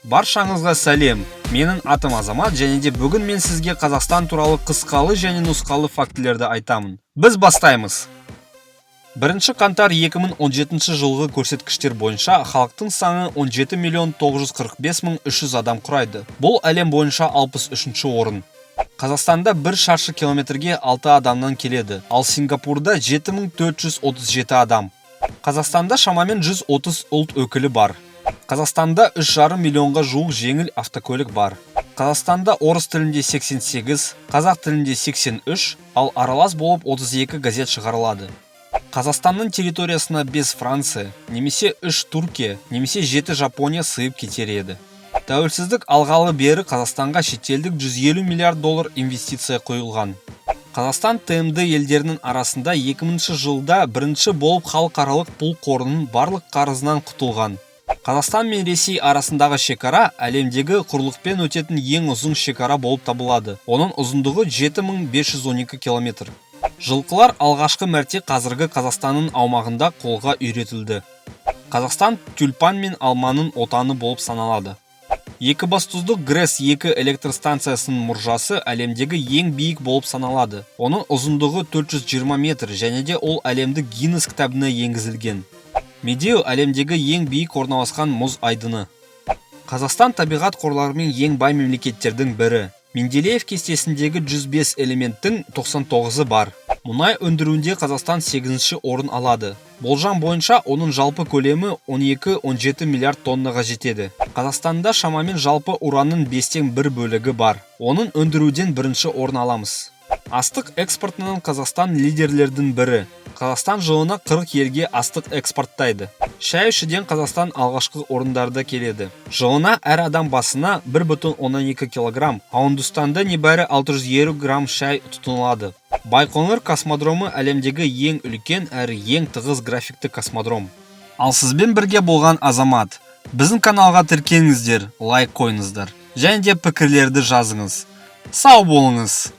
Баршаңызға сәлем! Менің атым Азамат және де бүгін мен сізге Қазақстан туралы қысқалы және нұсқалы фактілерді айтамын. Біз бастаймыз. 1 қаңтар 2017 жылғы көрсеткіштер бойынша халықтың саны 17 миллион 945 мың 300 адам құрайды. Бұл әлем бойынша 63 орын. Қазақстанда бір шаршы километрге 6 адамнан келеді, ал Сингапурда 7437 адам. Қазақстанда шамамен 130 ұлт өкілі бар. Қазақстанда 3,5 миллионға жуық жеңіл автокөлік бар. Қазақстанда орыс тілінде 88, қазақ тілінде 83, ал аралас болып 32 газет шығарылады. Қазақстанның территориясына 5 Франция, немесе 3 Түркия, немесе 7 Жапония сыйып кетер еді. Тәуелсіздік алғалы бері Қазақстанға шетелдік 150 миллиард доллар инвестиция құйылған. Қазақстан ТМД елдерінің арасында 2000 жылда бірінші болып халықаралық пұл қорының барлық қарызынан құтылған. Қазақстан мен Ресей арасындағы шекара әлемдегі құрлықпен өтетін ең ұзын шекара болып табылады. Оның ұзындығы 7512 километр. Жылқылар алғашқы мәрте қазіргі Қазақстанның аумағында қолға үйретілді. Қазақстан тюльпан мен алманың отаны болып саналады. Екібастұздық ГРЭС 2 электр станциясының мұржасы әлемдегі ең биік болып саналады. Оның ұзындығы 420 метр және де ол әлемдік Гиннес кітабына енгізілген. Медеу әлемдегі ең биік орналасқан мұз айдыны. Қазақстан табиғат қорларымен ең бай мемлекеттердің бірі. Менделеев кестесіндегі 105 элементтің 99-ы бар. Мұнай өндіруінде Қазақстан 8 орын алады. Болжам бойынша, оның жалпы көлемі 12-17 миллиард тоннаға жетеді. Қазақстанда шамамен жалпы уранның бестен бір бөлігі бар. Оның өндіруден бірінші орын аламыз. Астық экспортынан Қазақстан лидерлердің бірі. Қазақстан жылына 40 елге астық экспорттайды. Шай ішуден Қазақстан алғашқы орындарда келеді. Жылына әр адам басына 1,2 килограмм, ал Үндістанда небәрі 650 грамм шай тұтынылады. Байқоңыр космодромы әлемдегі ең үлкен әрі ең тығыз графикті космодром. Ал сізбен бірге болған Азамат. Біздің каналға тіркеліңіздер, лайк қойыңыздар және де пікірлерді жазыңыз. Сау болыңыз!